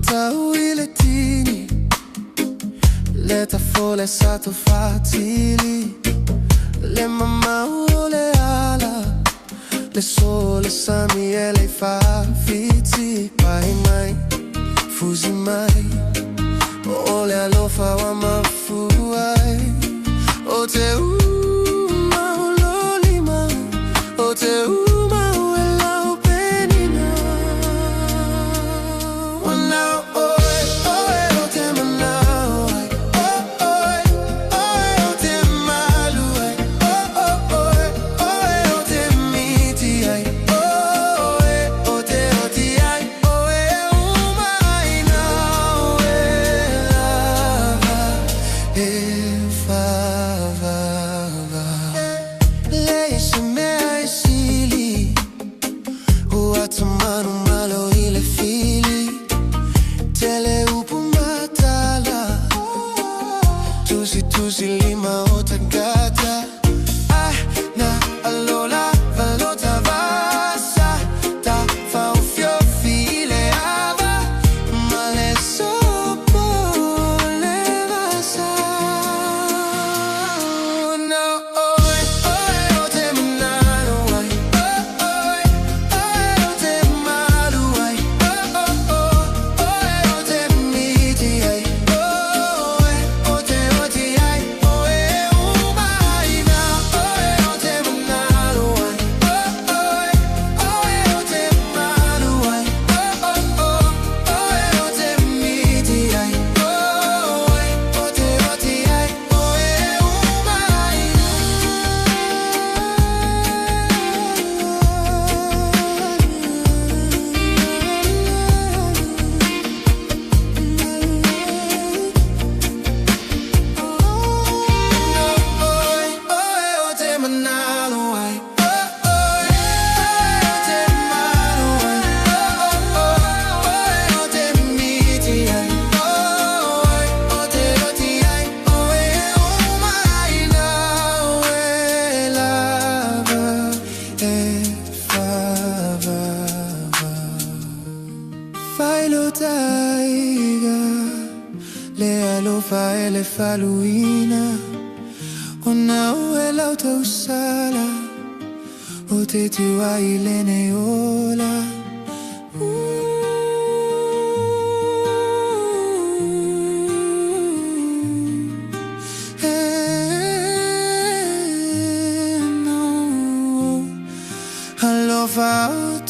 Tau i le tini le tafole sa tofatili le mamao o le ala le so o le sami e le faafiti pai mai fusi mai o le alofa ua mafua ai o te uma o lo lima o te uma o e lau penina Wanao oe, oe o te manao ai Oh oe, oe o te malu ai Oh oh oe, oe o te miti ai Oh oe o te oti ai Oe uma ai nau e lava e whawhawha Leai se mea e sili Ua tamanu malo i le fili Tele upu matala Tusi tusi lima o tagata Ah na alola valota vasa Ta faufiofi i le ava Ma le sopo le vasa Na oe, oe o te manalo ai Oh oe, oe o te malu ai Oh oh oh, oe o te miti ai Oh oe o te oti ai Oe uma ai na oe o te manalo ai Oh oe, oe o te malu ai Oh oh oh, oe o te miti ai Oh oe o te oti ai Oe uma ai Oe, oe o te manalo ai Oh oe, oe o te malu ai Oh oh oh, oe o te miti ai Oh oe o te oti ai Oe uma ai nau e lava e whawhawha Failotaiga le alofa e le faluina Ona o e lau tausala O te tua i lenei ola. E no Alofa o